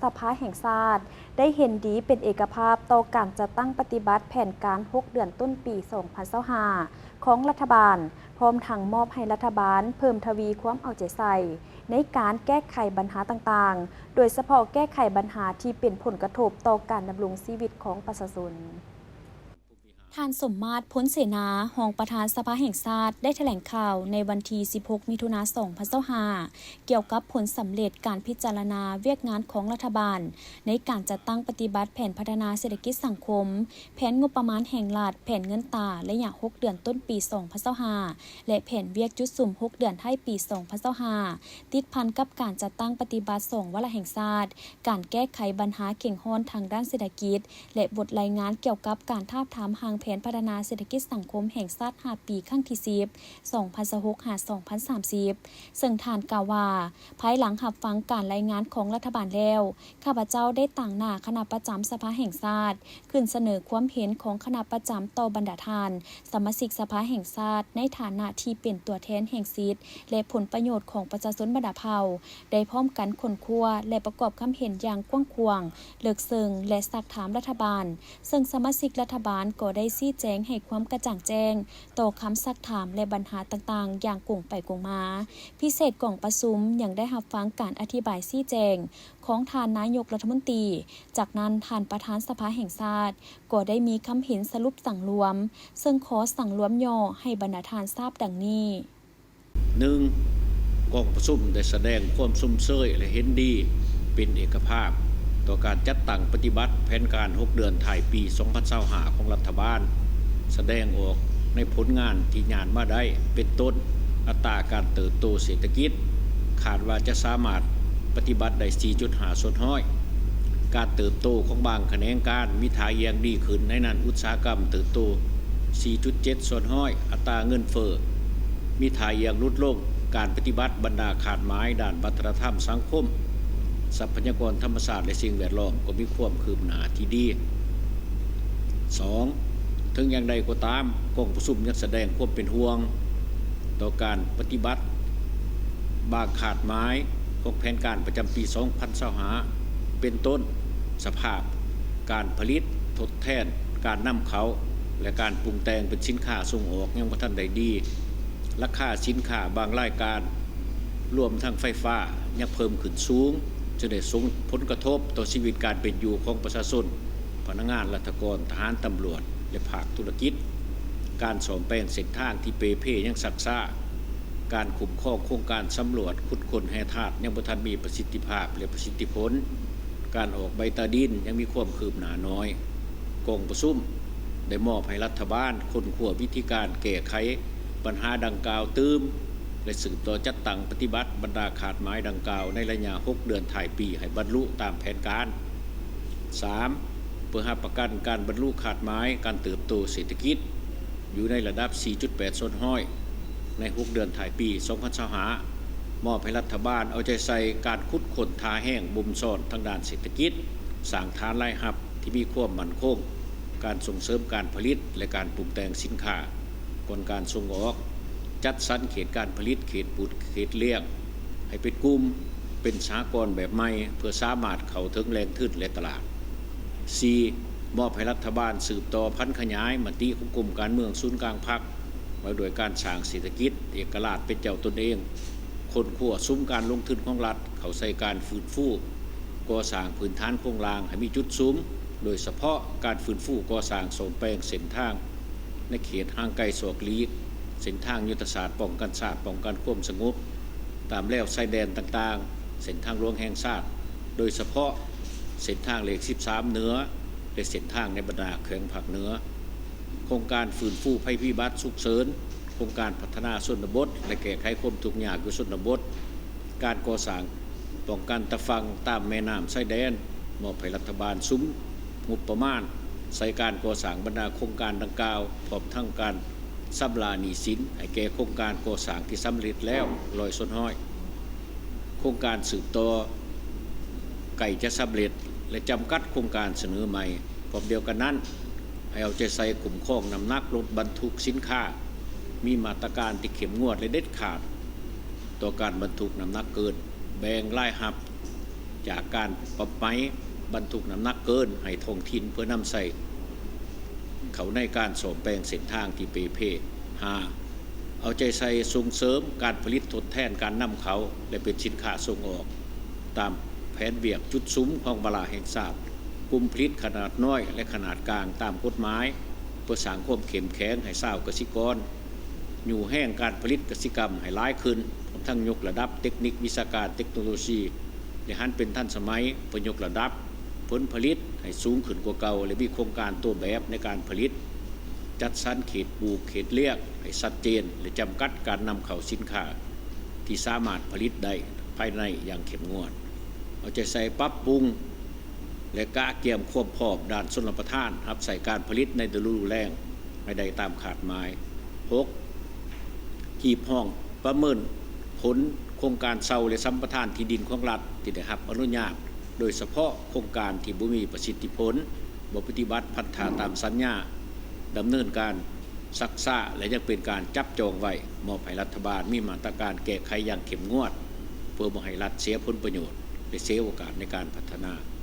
ສະພາແຫ່ງຊາດ ໄດ້ເຫັນດີເປັນເອກະພາບຕໍ່ການຈັດຕັ້ງປະຕິບັດແຜນການຫົກເດືອນຕົ້ນປີສອງພັນຊາວຫ້າ ຂອງລັດຖະບານ, ພ້ອມທັງມອບໃຫ້ລັດຖະບານເພີ່ມທະວີຄວາມເອົາໃຈໃສ່ໃນການແກ້ໄຂບັນຫາຕ່າງໆ, ໂດຍສະເພາະແກ້ໄຂບັນຫາທີ່ເປັນຜົນກະທົບຕໍ່ການດຳລົງຊີວິດຂອງປະຊາຊົນ. ທ່ານ ສົມມາດ ພົນເສນາ ຮອງປະທານສະພາແຫ່ງຊາດ ໄດ້ຖະແຫຼງຂ່າວໃນວັນທີສິບຫົກ ມິຖຸນາ ສອງພັນຊາວຫ້າ ກ່ຽວກັບຜົນສຳເລັດການພິຈາລະນາວຽກງານຂອງລັດຖະບານ ໃນການຈັດຕັ້ງປະຕິບັດແຜນພັດທະນາເສດຖະກິດສັງຄົມ, ແຜນງົບປະມານແຫ່ງລັດ, ແຜນເງິນຕາໄລຍະຫົກເດືອນຕົ້ນປີສອງພັນຊາວຫ້າ ແລະ ແຜນວຽກຈຸດສຸມຫົກເດືອນທ້າຍປີສອງພັນຊາວຫ້າ ຕິດພັນກັບການຈັດຕັ້ງປະຕິບັດສອງວາລະແຫ່ງຊາດ, ການແກ້ໄຂບັນຫາເຄັ່ງຮ້ອນທາງດ້ານເສດຖະກິດ ແລະ ບົດລາຍງານກ່ຽວກັບການທາບທາມຮ່າງແຜນພັດທະນາເສດຖະກິດສັງຄົມແຫ່ງຊາດຫ້າປີ ຄັ້ງທີສິບ ສອງພັນຊາວຫົກ ຫາ ສອງພັນສາມສິບ ເຊິ່ງທ່ານກ່າວວ່າ, ພາຍຫຼັງຮັບຟັງການລາຍງານຂອງລັດຖະບານແລ້ວ, ຂ້າພະເຈົ້າໄດ້ຕາງໜ້າຄະນະປະຈຳສະພາແຫ່ງຊາດ ຂຶ້ນສະເໜີຄວາມເຫັນຂອງຄະນະປະຈຳຕໍ່ບັນດາທ່ານສະມາຊິກສະພາແຫ່ງຊາດ ໃນຖານະທີ່ເປັນຕົວແທນແຫ່ງສິດ ແລະ ຜົນປະໂຫຍດຂອງປະຊາຊົນບັນດາເຜົ່າ ໄດ້ພ້ອມກັນຄົ້ນຄວ້າ ແລະ ປະກອບຄຳເຫັນຢ່າງກວ້າງຂວາງ, ເລິກເຊິ່ງ ແລະ ຊັກຖາມລັດຖະບານ, ເຊິ່ງສະມາຊິກລັດຖະບານກໍໄດ້ຊີ້ແຈງໃຫ້ຄວາມກະຈ່າງແຈ້ງຕໍ່ຄຳຊັກຖາມ ແລະ ບັນຫາຕ່າງໆ ຢ່າງກົງໄປກົງມາ. ພິເສດກອງປະຊຸມຍັງໄດ້ຮັບຟັງການອະທິບາຍຊີ້ແຈງຂອງທ່ານນາຍົກລັດຖະມົນຕີ, ຈາກນັ້ນທ່ານປະທານສະພາແຫ່ງຊາດກໍໄດ້ມີຄຳເຫັນສະຫຼຸບສັງລວມ, ເຊິ່ງຂໍສັງລວມຫຍໍ້ໃຫ້ບັນດາທ່ານຊາບດັ່ງນີ້. ໜຶ່ງ, ກອງປະຊຸມໄດ້ສະແດງຄວາມຊົມເຊີຍ ແລະ ເຫັນດີເປັນເອກະພາບຕໍ່ການຈັດຕັ້ງປະຕິບັດແຜນການຫົກເດືອນທ້າຍປີສອງພັນຊາວຫ້າຂອງລັດຖະບານ, ສະແດງອອກໃນຜົນງານທີ່ຍາດມາໄດ້ ເປັນຕົ້ນ ອັດຕາການເຕີບໂຕເສດຖະກິດ ຄາດວ່າຈະສາມາດປະຕິບັດໄດ້ສີ່ຈຸດຫ້າສ່ວນຮ້ອຍ, ການເຕີບໂຕຂອງບາງຂະແໜງການມີທ່າຢ່າງດີຂຶ້ນ, ໃນນັ້ນອຸດສາຫະກຳເຕີບໂຕສີ່ຈຸດເຈັດສ່ວນຮ້ອຍ, ອັດຕາເງິນເຟີ້ມີທ່າຢ່າງຫຼຸດລົງ, ການປະຕິບັດບັນດາຄາດໝາຍດ້ານວັດທະນະທຳສັງຄົມ, ຊັບພະຍາກອນທຳມະຊາດ ແລະ ສິ່ງແວດລ້ອມກໍມີຄວາມຄືບໜ້າທີ່ດີ. ສອງ, ເຖິງຢ່າງໃດກໍຕາມ, ກອງປະຊຸມຍັງສະແດງຄວາມເປັນຫ່ວງຕໍ່ການປະຕິບັດບາງຄາດໝາຍຂອງແຜນການປະຈຳປີສອງພັນຊາວຫ້າ ເປັນຕົ້ນ ສະພາບການຜະລິດທົດແທນການນຳເຂົ້າ ແລະ ການປຸງແຕ່ງເປັນສິນຄ້າສົ່ງອອກຍັງບໍ່ທັນໄດ້ດີ, ລາຄາສິນຄ້າບາງລາຍການ ລວມທັງໄຟຟ້າ ຍັງເພີ່ມຂຶ້ນສູງ, ຈຶ່ງໄດ້ສົ່ງຜົນກະທົບຕໍ່ຊີວິດການເປັນຢູ່ຂອງປະຊາຊົນ, ພະນັກງານລັດຖະກອນ, ທະຫານ, ຕຳຫຼວດ ແລະ ພາກທຸລະກິດ. ການສ້ອມແປງເສັ້ນທາງທີ່ເປ່ເພຍັງຊັກຊ້າ, ການຄຸ້ມຄອງໂຄງການສຳຫຼວດ, ຂຸດຄົ້ນແຮ່ທາດ ຍັງບໍ່ທັນມີປະສິດທິພາບ ແລະ ປະສິດທິຜົນ, ການອອກໃບຕາດິນຍັງມີຄວາມຄືບໜ້າໜ້ອຍ. ກອງປະຊຸມໄດ້ມອບໃຫ້ລັດຖະບານຄົ້ນຄວ້າວິທີການແກ້ໄຂບັນຫາດັ່ງກ່າວຕື່ມ ແລະ ສືບຕໍ່ຈັດຕັ້ງປະຕິບັດບັນດາຄາດໝາຍດັ່ງກ່າວໃນໄລຍະຫົກເດືອນທ້າຍປີໃຫ້ບັນລຸຕາມແຜນການ. ສາມ, ເພື່ອຮັບປະກັນການບັນລຸຄາດໝາຍການເຕີບໂຕເສດຖະກິດ ຢູ່ໃນລະດັບສີ່ຈຸດແປດສ່ວນຮ້ອຍໃນຫົກເດືອນທ້າຍປີສອງພັນຊາວຫ້າ ມອບໃຫ້ລັດຖະບານເອົາໃຈໃສ່ການຂຸດຄົ້ນທ່າແຮງບົ່ມຊ້ອນທາງດ້ານເສດຖະກິດ, ສ້າງຖານລາຍຮັບທີ່ມີຄວາມໝັ້ນຄົງ, ການສົ່ງເສີມການຜະລິດ ແລະ ການປຸງແຕ່ງສິນຄ້າກ່ອນການສົ່ງອອກ, ຈັດສັນເຂດການຜະລິດ, ເຂດປູດ, ເຂດລ້ຽງ ໃຫ້ເປັນກຸ່ມ, ເປັນສະຫະກອນແບບໃໝ່ ເພື່ອສາມາດເຂົ້າເຖິງແຫຼ່ງທຶນ ແລະ ຕະຫຼາດ. ສີ່, ມອບໃຫ້ລັດຖະບານສືບຕໍ່ຜັນຂະຫຍາຍມະຕິຂອງກົມການເມືອງສູນກາງພັກ ວ່າດ້ວຍການສ້າງເສດຖະກິດເອກະລາດເປັນເຈົ້າຕົນເອງ, ຄົ້ນຄວ້າສຸມການລົງທຶນຂອງລັດເຂົ້າໃສ່ການຟື້ນຟູກໍ່ສ້າງພື້ນຖານໂຄງລ່າງໃຫ້ມີຈຸດສຸມ, ໂດຍສະເພາະການຟື້ນຟູກໍ່ສ້າງສ້ອມແປງເສັ້ນທາງໃນເຂດຫ່າງໄກສອກຫຼີກ, ເສັ້ນທາງຍຸດທະສາດປ້ອງກັນຊາດ, ປ້ອງກັນຄວາມສະຫງົບ ຕາມແລວຊາຍແດນຕ່າງໆ, ເສັ້ນທາງຫຼວງແຫ່ງຊາດ, ໂດຍສະເພາະເສັ້ນທາງເລກສິບສາມເໜືອ ແລະ ເສັ້ນທາງໃນບັນດາແຂວງພາກເໜືອ, ໂຄງການຟື້ນຟູໄພພິບັດສຸກເສີນ, ໂຄງການພັດທະນາຊົນນະບົດ ແລະ ແກ້ໄຂຄວາມທຸກຍາກຢູ່ຊົນນະບົດ, ການກໍ່ສ້າງປ້ອງກັນຕາຝັ່ງຕາມແມ່ນ້ຳຊາຍແດນ, ມອບໃຫ້ລັດຖະບານສຸມງົບປະມານໃສ່ການກໍ່ສ້າງບັນດາໂຄງການດັ່ງກ່າວ, ພ້ອມທັງການຊຳລະໜີ້ສິນໃຫ້ແກ່ໂຄງການກໍ່ສ້າງທີ່ສຳເລັດແລ້ວຮ້ອຍສ່ວນຮ້ອຍ. ໂຄງການສືບຕໍ່ໃກ້ຈະສຳເລັດ ແລະ ຈຳກັດໂຄງການສະເໜີໃໝ່. ພ້ອມດຽວກັນນັ້ນ, ໃຫ້ເອົາໃຈໃສ່ຄຸ້ມຄອງນ້ຳໜັກລົດບັນທຸກສິນຄ້າ, ມີມາດຕະການທີ່ເຂັ້ມງວດ ແລະ ເດັດຂາດຕໍ່ການບັນທຸກນ້ຳໜັກເກີນ, ແບ່ງລາຍຮັບ ຈາກການປັບໃໝບັນທຸກນ້ຳໜັກເກີນໃຫ້ທ້ອງຖິ່ນ ເພື່ອນຳໃຊ້ເຂົ້າໃນການສ້ອມແປງເສັ້ນທາງທີ່ເປ່ເພ. ຫ້າ ເອົາໃຈໃສ່ສົ່ງເສີມການຜະລິດທົດແທນການນຳເຂົ້າ ແລະ ເປັນສິນຄ້າສົ່ງອອກ ຕາມແຜນວຽກຈຸດສຸມຂອງວາລະແຫ່ງຊາດ, ກຸ່ມຜະລິດຂະໜາດນ້ອຍ ແລະ ຂະໜາດກາງຕາມກົດໝາຍ ເພື່ອສ້າງຄວາມເຂັ້ມແຂງໃຫ້ຊາວກະສິກອນ, ຍູ້ແຮງການຜະລິດກະສິກຳໃຫ້ຫຼາຍຂຶ້ນ, ຮວມທັງຍົກລະດັບເຕັກນິກວິຊາການເຕັກໂນໂລຊີ ແລະ ຫັນເປັນທັນສະໄໝ ເພື່ອຍົກລະດັບຜົນຜະລິດໃຫ້ສູງຂຶ້ນກວ່າເກົ່າ ແລະ ມີໂຄງການຕົວແບບໃນການຜະລິດ, ຈັດສັນເຂດປູກເຂດລ້ຽງໃຫ້ຊັດເຈນ ແລະ ຈຳກັດການນຳເຂົ້າສິນຄ້າທີ່ສາມາດຜະລິດໄດ້ພາຍໃນຢ່າງເຂັ້ມງວດ. ເອົາໃຈໃສ່ປັບປຸງ ແລະ ກະກຽມຄວາມພ້ອມດ້ານຊົນລະປະທານຮັບໃຊ້ການຜະລິດໃນລະດູແລ້ງໃຫ້ໄດ້ຕາມຄາດໝາຍ. ຫົກ ຮີບຮ້ອງປະເມີນຜົນໂຄງການເຊົ່າ ແລະ ສຳປະທານທີ່ດິນຂອງລັດທີ່ໄດ້ຮັບອະນຸຍາດ, ໂດຍສະເພາະໂຄງການທີ່ບໍ່ມີປະສິດທິຜົນ, ບໍ່ປະຕິບັດພັນທະຕາມສັນຍາ, ດຳເນີນການຊັກຊ້າ ແລະ ຍັງເປັນການຈັບຈອງໄວ້, ມອບໃຫ້ລັດຖະບານມີມາດຕະການແກ້ໄຂຢ່າງເຂັ້ມງວດ ເພື່ອບໍ່ໃຫ້ລັດເສຍຜົນປະໂຫຍດ ແລະ ເສຍໂອກາດໃນການພັດທະນາ.